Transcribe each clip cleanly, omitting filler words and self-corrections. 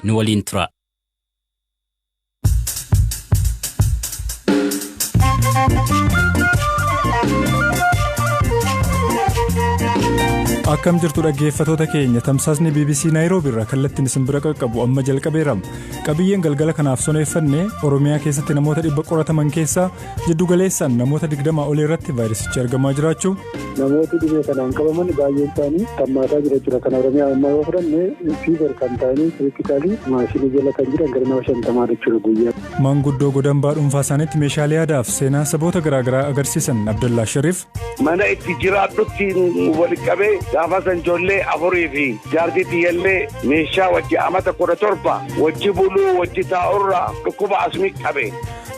nu waliin tura. Akkam jirtu dhaggeeffatoota keenya, tamsaasni BBC Naayiroobii irraa kallattiin isin bira qaqqabu amma jalqabeera. Qabiyyeen galgala kanaaf soneeffanne: Oromiyaa keessatti namoota 100 qorataman keessaa jiddugaleessaan namoota 20 olii irratti vaayirasichi argamaa jiraachuu. Namooti dhibee kanaan qabaman baay'een isaanii hammaataa jira jechuudha. Kan Oromiyaa ammaa yoo fudhanne, severe kan ta'anii critical maashinii jala kan jiran gara nama 50 jechuudha guyyaa. Maanguddoo godambaa dhuunfaa isaaniitti meeshaalee aadaa fi seenaa saboota garaagaraa agarsiisan Abdallaa Shariif. Mana itti jiraadhutti wal qabee gaafa san ijoollee afurii fi jaartii tiyyallee meeshaa wajji amata 17 wajji buluu wajji taa'urraa dhukkuba asmii qabe.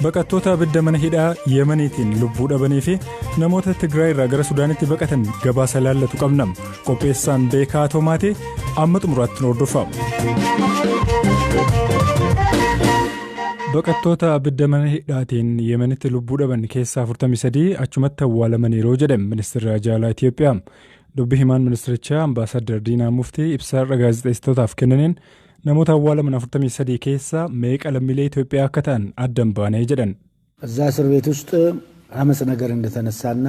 Baqattoota abidda mana hidhaa Yemeniitiin lubbuu dhabanii fi namoota Tigraay irraa gara Sudaanitti baqatan gabaasa laallatu qabna. Qopheessaan Beekaa Toomaatee, amma xumuraatti nu hordofa. Baqattoota abidda mana hidhaatiin Yemenitti lubbuu dhaban keessaa 43 achumatti awwaalamaniiru jedhe ministeerri Ajaalaa Itiyoophiyaa. Dubbi himaan ministirichaa Ambaasaddar Diinaa Muftii ibsa har'a gaazexeessitootaaf kennaniin, namoota awwaalaman 43 keessaa meeqa lammiilee Itoophiyaa akka ta'an adda hin baane jedhan. እዛ እስር ቤት ውስጥ አመፅ ነገር እንደተነሳና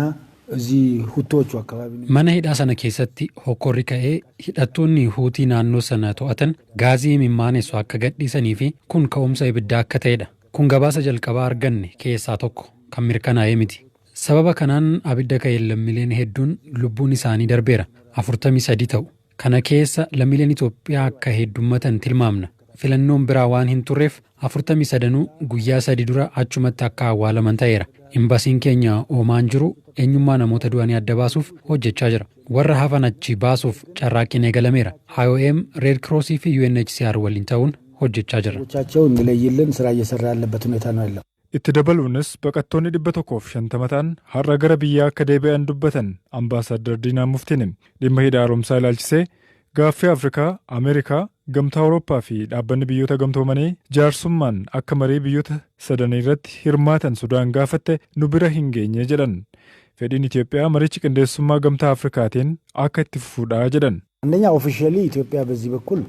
እዚህ ሁቶዎቹ አካባቢ Mana hidhaa sana keessatti hokkorri ka'ee hidhattoonni Huutii naannoo sana to'atan gaazii imimmaanessu akka gadhiisanii fi kun ka'umsa ibiddaa akka ta'edha. Kun gabaasa jalqabaa arganne keessaa tokko kan mirkanaa'ee miti. Sababa kanaan abidda ka'een lammiileen hedduun lubbuun isaanii darbeera. 43 ta'u. Kana keessa lammiileen Itoophiyaa akka heddummatan tilmaamna. Filannoon biraa waan hin turreef 43nuu guyyaa 3 dura achumatti akka awwaalaman ta'eera. Imbasiin keenya Oomaan jiru eenyummaa namoota du'anii adda baasuuf hojjechaa jira. Warra hafan achi baasuuf carraaqqiin eegalameera. IOM, Red Crossii fi UNHCR waliin ta'uun hojjechaa jirra. ቻቸው እንዲለይልን ስራ እየሰራ ያለበት ሁኔታ ነው ያለው። Itti dabaluunis baqattoonni 150 ta'an har'a gara biyyaa akka deebi'an dubbatan Ambaasaddar Diinaa Muftiin. Dhimma hidha haaromsaa ilaalchisee gaaffii Afrikaa, Ameerikaa, Gamtaa Awurooppaa fi dhaabbanni biyyoota gamtoomanii jaarsummaan akka marii biyyoota sadanii irratti hirmaatan Sudaan gaafatte nu bira hin geenye jedhan. Fedhiin Itoophiyaa marichi qindeessummaa Gamtaa Afrikaatiin akka itti fufuudha jedhan. አንደኛ officially ኢትዮጵያ በዚህ በኩል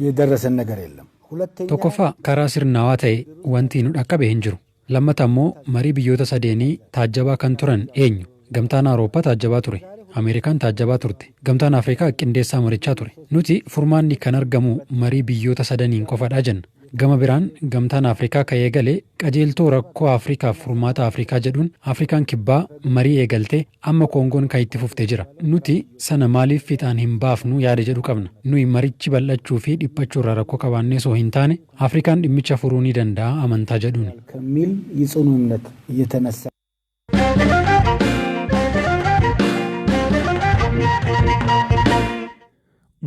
የደረሰን ነገር የለም። ሁለተኛ Tokkoffaa, karaa sirnaawaa ta'e wanti nu dhaqqabe hin jiru. Lammata immoo marii biyyoota sadeenii taajjabaa kan turan eenyu? Gamtaan Awurooppaa taajjabaa ture. Ameerikaan taajjabaa turte. Gamtaan Afrikaa qindeessaa marichaa ture. Nuti furmaanni kan argamu marii biyyoota sadaniin qofadha jenna. Gama biraan Gamtaan Afrikaa kan eegale qajeeltoo rakkoo Afrikaaf furmaata Afrikaa jedhuun Afrikaan Kibbaa marii eegaltee amma Koongoon kan itti fuftee jira. Nuti sana maaliif fiixaan hin baafnu yaada jedhu qabna. Nuyi marichi bal'achuu fi dhiphachuu irraa rakkoo qabaannee osoo hin taane, Afrikaan dhimmicha furuu ni danda'a amantaa jedhuuni. ከሚል የጽኑ እምነት እየተነሳ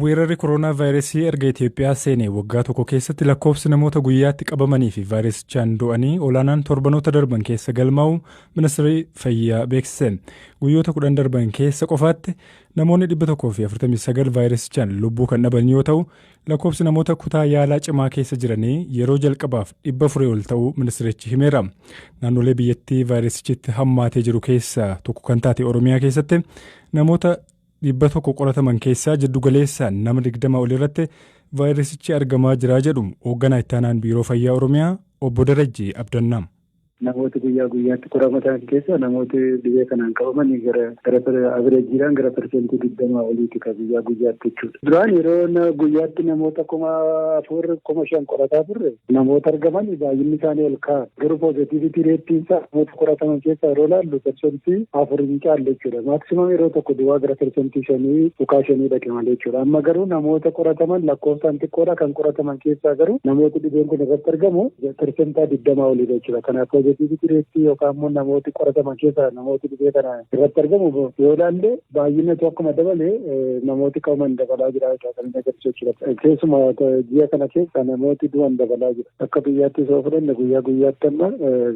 Weerarri koronaa vaayirasii erga Itoophiyaa seenee waggaa tokko keessatti lakkoofsi namoota guyyaatti qabamanii fi vaayirasichaan du'anii olaanaan torbanoota darban keessa galmaa'u ministeerri fayyaa beeksise. Guyyoota 10 darban keessa qofaatti namoonni 149 vaayirasichaan lubbuu kan dhaban yoo ta'u, lakkoofsi namoota kutaa yaalaa cimaa keessa jiranii yeroo jalqabaaf 400 ol ta'uu ministeerichi himeera. Naannolee biyyattii vaayirasichitti hammaatee jiru keessaa tokko kan taate Oromiyaa keessatti namoota 100 qorataman keessaa jiddugaleessaan nama 20 ol irratti vaayirasichi argamaa jira jedhu hoogganaa ittaanaan Biiroo Fayyaa Oromiyaa Obbo Darajjee Abdannaa. Namooti guyyaa guyyaatti qorataman keessa namooti dhibee kanaan qabaman gara averageiidhaan gara 20% oliiti kan guyyaa guyyaatti jechuudha. Duraan yeroo guyyaatti namoota 4000, 5000 qorataa turre, namoota argaman baay'inni isaanii ol ka'a. Garuu positivity rateiin isaa namoota qorataman keessaa yeroo laallu 4% hin caalle jechuudha. Maximum yeroo tokko duwwaa gara 5.5% dhaqe malee jechuudha. Amma garuu namoota qorataman lakkoofsaan xiqqoodha, kan qorataman keessaa garuu namooti dhibeen kun irratti argamu 20% oliidha jechuudha. Kanaaf positivity rate yookaan immoo namooti qorataman keessaa namooti dhibee kana irratti argamu yoo ilaalle, baay'inatu akkuma dabale namooti qabaman dabalaa jira jechuudha kan inni agarsiisu jechuudha. Keessumaa ji'a kana keessa namooti du'an dabalaa jira. Akka biyyaatti osoo fudhanne, guyyaa guyyaatti amma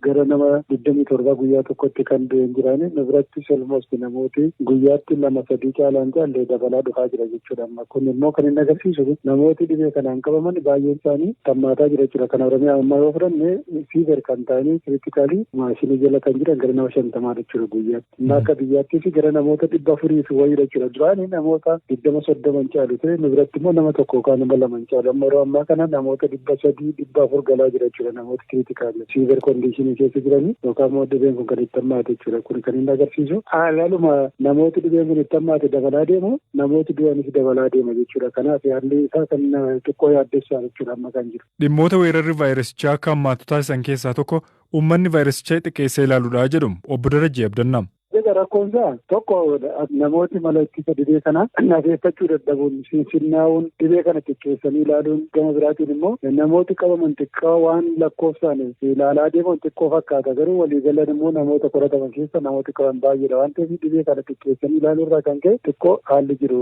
gara nama 27 guyyaa tokkotti kan du'an jirani, nu birattis almost namooti guyyaatti lama sadii caalaan caalle dabalaa dhufaa jira jechuudha. Amma kun immoo kan inni agarsiisu namooti dhibee kanaan qabaman baay'een isaanii hammaataa jira jechuudha. Kana Oromiyaa ammaa yoo fudhanne, severe kan ta'anii Criticalii maashinii jala kan jiran gara nama 50 jechuudha guyyaatti. Inni akka biyyaattis gara namoota 400 fi wayii jechuudha. Duraanii namoota 20 30 caalu ture, nu biratti immoo nama tokko yookaan nama lama caalu. Amma yeroo ammaa kana namoota 300 400 galaa jira jechuudha, namoota criticalii severe conditionii keessa jiranii yookaan immoo dhibeen kun kan itti hammaate jechuudha. Kun kan inni agarsiisu haaluma namooti dhibeen kun itti hammaate dabalaa deemu, namooti du'anis dabalaa deema jechuudha. Kanaaf haalli isaa kan xiqqoo yaaddessaa jechuudha amma kan jiru. Dhimmoota weerarri vaayirasichaa akka hammaatu taasisan keessaa tokko uummanni vaayirasicha xiqqeessee ilaaluudha jedhu obbo Darajjee Abdannaa. Egaa rakkoon isaa tokko namooti mala ittisa dhibee kana nafeeffachuu dadhabuun, sinsinnaa'uun, dhibee kana xiqqeessanii ilaaluun, gama biraatiin immoo namooti qabaman xiqqaa waan lakkoofsaan ilaalaa deeman xiqqoo fakkaata, garuu waliigalan immoo namoota qorataman keessa namooti qaban baay'eedha waan ta'eef dhibee kana xiqqeessanii ilaaluu irraa kan ka'e xiqqoo haalli jiru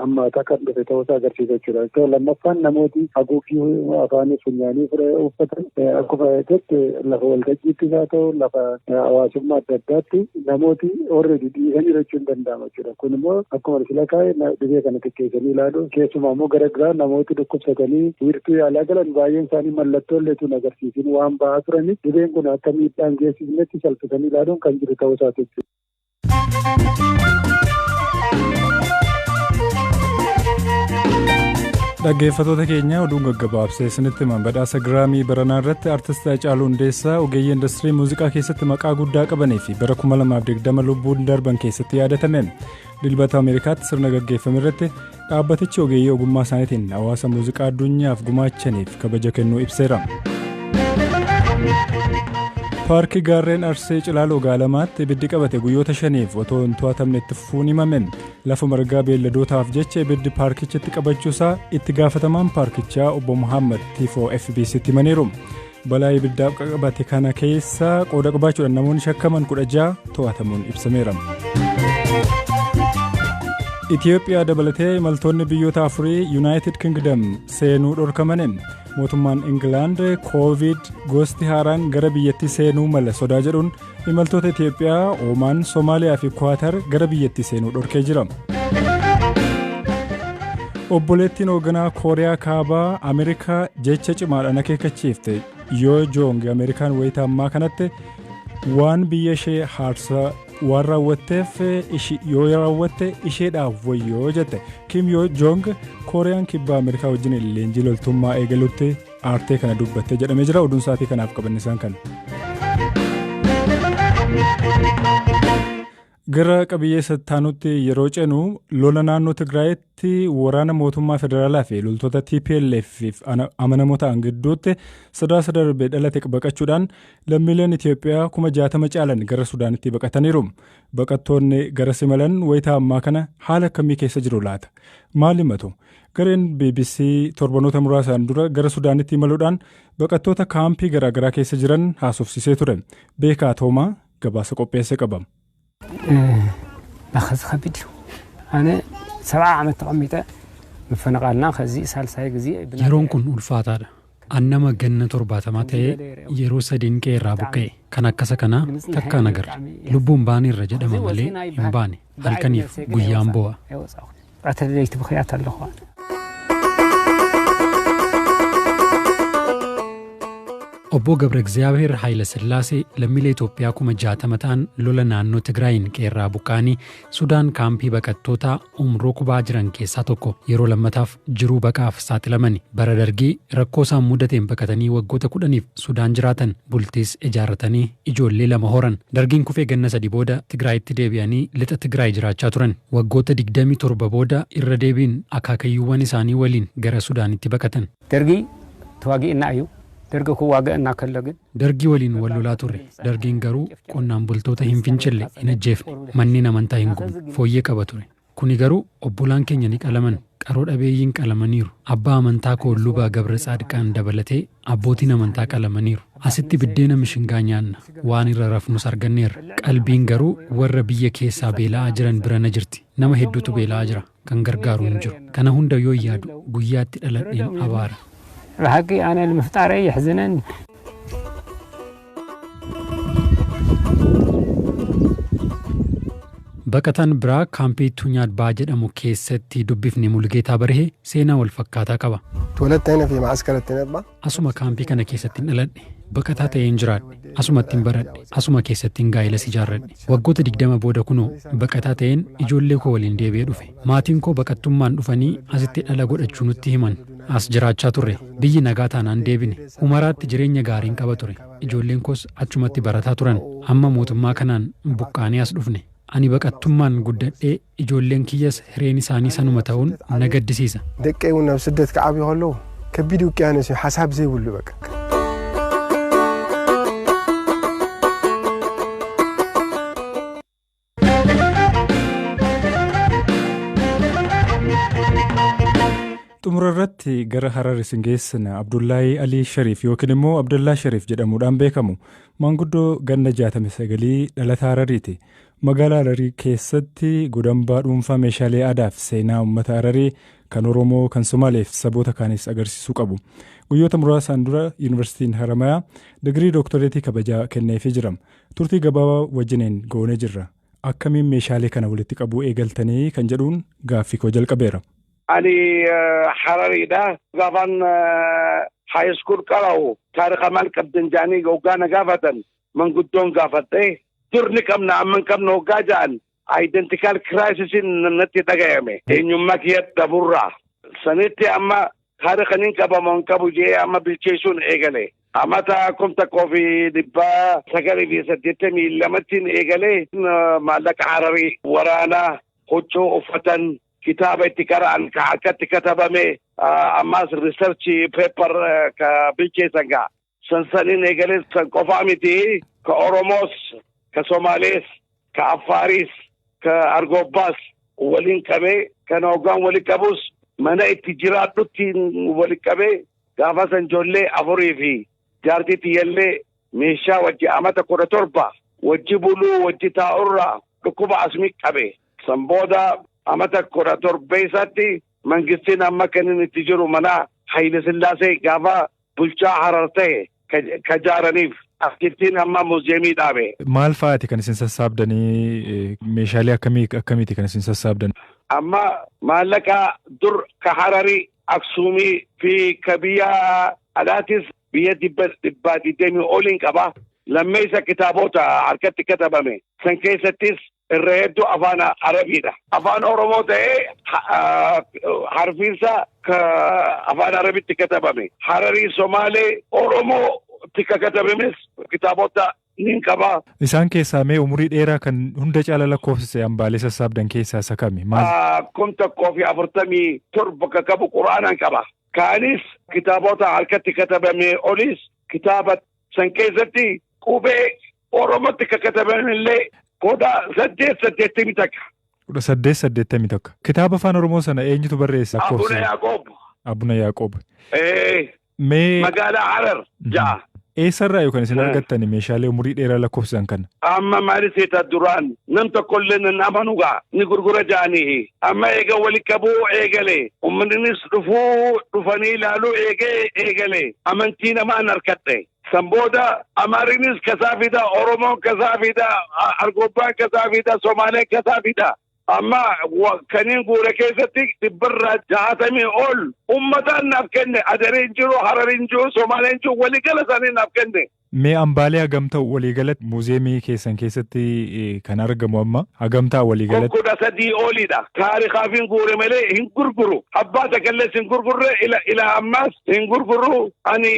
hammaataa kan dhufe ta'uusaa agarsiisa jechuudha. Lammaffaan namooti haguuggii afaanii funyaanii uffatan akkuma jette lafa waltajjiittis haa ta'u lafa hawaasummaa adda addaatti namooti already dhiisanii jechuun danda'ama jechuudha. Kun immoo akkuma sila kaa'e dhibee kana xiqqeessanii ilaalu, keessumaa immoo gara biraa namooti dhukkubsatanii wiirtuu yaalaa galan baay'een isaanii mallattoo illee tun agarsiisin waan ba'aa turaniif dhibeen kun akka miidhaan geessisnetti salphisanii ilaaluun kan jiru ta'uu isaati jechuudha. Dhaggeeffattoota keenya, oduun gaggabaabsee isinitti himan. Badhaasa Grammy baranaa irratti artist Haacaaluu Hundeessaa ogeeyyii industirii muuziqaa keessatti maqaa guddaa qabanii fi bara 2020 lubbuun darban keessatti yaadatame. Dilbata Ameerikaatti sirna gaggeeffame irratti dhaabbatichi ogeeyyii ogummaa isaaniitiin hawaasa muuziqaa addunyaaf gumaachaniif kabaja kennuu ibseera. Paarkii gaarreen Arsee Cilaaloo Gaalamaatti ibiddi qabate guyyoota 5f otoo hin to'atamne itti fufuun himame. Lafa margaa beelladootaaf jecha ibiddi paarkichatti qabachuusaa itti gaafatamaan paarkichaa obbo Muhammad Tifoo FBCtti himaniiru. Balaa ibiddaa qabate kana keessa qooda qabaachuudhaan namoonni shakkaman 16 to'atamuun ibsameera. Itiyoophiyaa dabalatee imaltoonni biyyoota afurii United Kingdom seenuu dhorkaman. Mootummaan Ingilaand Koovid gosti haaraan gara biyyattii seenuu mala sodaa jedhuun imaltoota Itiyoophiyaa, Oomaan, Somaaliyaa fi Kuwaatar gara biyyattii seenuu dhorkee jira. Obboleettiin hoogganaa Kooriyaa Kaabaa Ameerikaa jecha cimaadhaan akeekkachiifte. Yoo Joong Ameerikaan wayita ammaa kanatti waan biyya ishee haarsa waan raawwatteef yoo raawwatte isheedhaaf wayyoo jette. Kim Yoo Joong Kooriyaan Kibbaa Ameerikaa wajjin leenjii loltummaa eegalutti aartee kana dubbattee jedhamee jira. Oduun sa'aatii kanaaf qabanne isaan kana. Gara qabiyyee sattaanutti yeroo ceenu, lola naannoo Tigraayitti waraana mootummaa federaalaa fi loltoota TPLF amanamoo ta'an gidduutti Sadaasa darbe dhalate baqachuudhaan lammiileen Itoophiyaa 60,000 caalan gara Sudaanitti baqataniiru. Baqattoonni gara simalan wayitaa ammaa kana haala akkamii keessa jiru laata? Maal himatu? Gareen BBC torbanoota muraasaan dura gara Sudaanitti imaluudhaan baqattoota kaampii garaagaraa keessa jiran haasofsiisee ture. Beekaa Toomaa gabaasa qopheesse qaba. ባኸዚ ከቢድ እዩ። ኣነ 70 ዓመት ተቐሚጠ ምፍንቓልና ከዚ ሳልሳይ ግዜ። Yeroon kun ulfaataadha. An nama ganna 70 ta'ee yeroo sadiin qe'ee irraa buqqa'e. Kan akkasa kanaa takkaan agarra. Lubbuun baaneerra jedhama malee hin baane. Halkaniif guyyaan boo'a. ቀትሪ ለይቲ ብኽያት ኣለኹ። Obbo Gabra Egziyaabeer Haayila Sillaasee lammiilee Itoophiyaa 60,000 ta'an lola naannoo Tigraayin qe'eerraa buqqa'anii Sudaan kaampii baqattootaa Umroo Kubaa jiran keessaa tokko. Yeroo lammataaf jiruu baqaaf saaxilamani. Bara Dargii rakkoo isaan mudateen baqatanii waggoota 10f Sudaan jiraatan. Bultiis ijaarratanii ijoollee lama horan. Dargiin kufee ganna 3 booda Tigraayitti deebi'anii lixa Tigraay jiraachaa turan. Waggoota 27 booda irra deebiin akaakayyuuwwan isaanii waliin gara Sudaanitti baqatan. ደርጊ ተዋጊእና እዩ። ደርጊ ክዋግአና ከሎ ግን Dargii waliin wal lolaa turre. Dargiin garuu qonnaan bultoota hin fincille, hin ajjeefne, manneen amantaa hin gubne, fooyyee qaba ture. Kuni garuu obbolaan keenya ni qalaman, qaroo dhabeeyyiin qalamaniiru. Abbaa amantaa koo Luba Gabra Tsaadqaan dabalatee abbootiin amantaa qalamaniiru. Asitti biddeena mishingaa nyaanna, waan irra rafnus arganneerra. Qalbiin garuu warra biyya keessaa beela'aa jiran bira na jirti. Nama hedduutu beela'aa jira, kan gargaaru hin jiru. Kana hunda yoo yaadu guyyaatti dhaladheen abaara. ብሓቂ ኣነ ንምፍጣረይ የሕዝነኒ። Baqataan biraa kaampii Tunyaadbaa jedhamu keessatti dubbifne Mulgeetaa Barhee seenaa wal fakkaataa qaba. اتولدت هنا في معسكر التنبع. Asuma kaampii kana keessatti dhaladhe. Baqataa ta'een jiraadhe. Asumattiin baradhe. Asuma keessattiin gaa'ilas ijaarradhe. Waggoota 20 booda kunoo baqataa ta'een ijoollee koo waliin deebi'ee dhufe. Maatiin koo baqattummaan dhufanii asitti dhala godhachuu nutti himan. As jiraachaa turre. Biyyi nagaa taanaan deebine. Humaraatti jireenya gaariin qaba ture. Ijoolleen koos achumatti barataa turan. Amma mootummaa kanaan buqqaanee as dhufne. Ani baqattummaan guddadhee, ijoolleen kiyyas hireen isaanii sanuma ta'uun na gaddisiisa. ደቀይ እውን ኣብ ስደት ክዓብዩ ከለዉ ከቢድ ውቅያኖስ እዩ ሓሳብ ዘይብሉ በቃ። Xumura irratti gara Harar isin geessina. Abdullaahii Alii Shariif yookiin immoo Abdullaa Shariif jedhamuudhaan beekamu. Maanguddoo ganna 69 dhalataa Harariiti. Magaalaa Hararii keessatti godambaa dhuunfaa meeshaalee aadaa fi seenaa uummata Hararii, kan Oromoo, kan Somaalee fi saboota kaanis agarsiisuu qabu. Guyyoota muraasaan dura Yuunivarsiitiin Haramayaa digirii dooktoreetii kabajaa kenneefii jira. Turtii gabaabaa wajjiniin goonee jirra. Akkamiin meeshaalee kana walitti qabuu eegaltanii kan jedhuun gaaffii koo jalqabeera. Ani Harariidha. Gaafan high school qara'u, taarika maal qabdan jedhanii hoggaa na gaafatan, manguddoon gaafadhe. Dur ni qabna, amma hin qabnu hoggaa jedhan, identical crisisiin natti dhagayame. Eenyummaa kiyya daburraa. Sanitti amma taarika nin qabamu hin qabu jee amma bilcheessuun eegale. Amata 1982ttiin eegalee maallaqa Hararii, waraanaa, huccuu uffatan, kitaaba itti qara'an ka harkatti katabame, ammaas research paper ka bilcheessan gaa. Sansaniin eegalee. San qofaa miti, ka Oromoos, ka Somaalees, ka Affaariis, ka Argobbaas waliin qabee. Kana hoggaan waliin qabus mana itti jiraadhutti waliin qabee. Gaafa san ijoollee afurii fi jaartii tiyyallee meeshaa wajji amata 17 wajji buluu wajji taa'urraa dhukkuba asmii qabe. San booda amata 17 isaatti mangistiin amma kan inni itti jiru mana Haile Sillaasee gaafa bulchaa Harar ta'e ka jaaraniif achittiin amma muuziyeemii dhaabe. Maal fa'aati kan isin sassaabdanii, meeshaalee akkamii akkamiiti kan isin sassaabdan? Amma maallaqa dur ka Hararii, Aksuumii fi ka biyya alaatis biyya 120 oliin qaba. Lammeessa kitaabota harkatti katabame. San keessattis irra hedduu afaan Arabiidha. Afaan Oromoo ta'ee harfiinsa ka afaan Arabitti katabame. Hararii, Somaalee, Oromoo ka katabames kitaabota nin qaba. Isaan keessaa mee umurii dheeraa kan hunda caala lakkoofsise hambaalee sassaabdan keessaa isa kami? Maal? 1047 ka qabu Qura'aanan qaba. Kaanis kitaabota harkatti katabame olis kitaaba san keessatti qubee Oromootti ka katabame illee 1881. 1881. Kitaaba afaan Oromoo sana eenyutu barreesse? Abuna Yaaqoob. Abuna Yaaqoob. Ee. Mee magaalaa Harar ja'a. Eessarraa yookaan isin argattani meeshaalee umurii dheeraa lakkoofsisan kana? Amma maali seeta, duraan nam tokkollee nan amanu gaa, ni gurgura ja'anii. Amma eega wali qabuu eegale, uummannis dhufuu dhufanii ilaaluu eegee eegale, amantii namaan harkadhe. San booda Amaarinis kasaa fida, Oromoon kasaa fida, Argobbaan kasaa fida, Somaaleen kasaa fida. Amma kaniin guure keessatti 60% ol uummataan naaf kenne. Adariin jiru, Harariin jiru, Somaaleen jiru, waligala isaanii naaf kenne. Mee hambaalee hagam ta'u waliigalatti muuziyeemii keessan keessatti kan argamu amma hagam ta'a waliigalatti? 13,000 oliidha. Taarikaaf hin guure malee hin gurguru. Abbaa takallees hin gurgurre, ila ammaas hin gurguru. Ani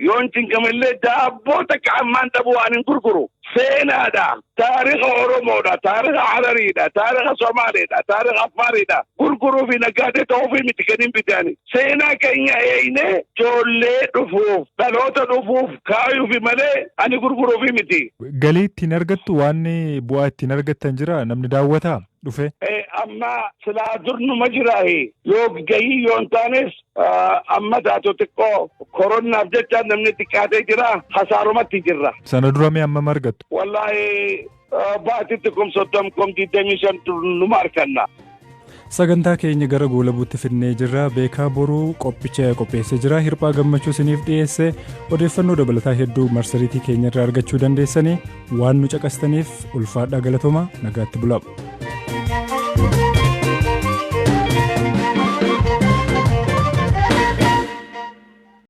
yoon cinqamallee daabboo takka ammaan dhabuu ani hin gurguru. Seenaadha. Taarika Oromoodha. Taarika Harariidha. Taarika Somaaleedha. Taarika Affaariidha. Gurguruu fi naggaadee ta'uu fi miti kan hin bitaani. Seenaa keenya eeynee ijoollee dhufuuf, dhaloota dhufuuf kaayuufi malee ani gurguruufi miti. Galii ittiin argattu, waan bu'aa ittiin argattan jira, namni daawwataa dhufe? Amma silaa durnuma jiraahi, yoo gahii yoo hin taanes amma taatu xiqqoo koronnaaf jecha namni xiqqaatee jira, hasaarumatti jirra. Sana dura mee hammam argattu? Wallaahi baatitti 30,000, 25,000 numa arganna. Sagantaa keenya gara goolabuutti fidnee jirra. Beekaa Boruu qophicha qopheessee jira. Hirphaa Gammachuu isiniif dhiyeesse. Odeeffannoo dabalataa hedduu marsariitii keenya irraa argachuu dandeessanii. Waan nu caqastaniif ulfaadhaa, galatooma, nagaatti bulaa.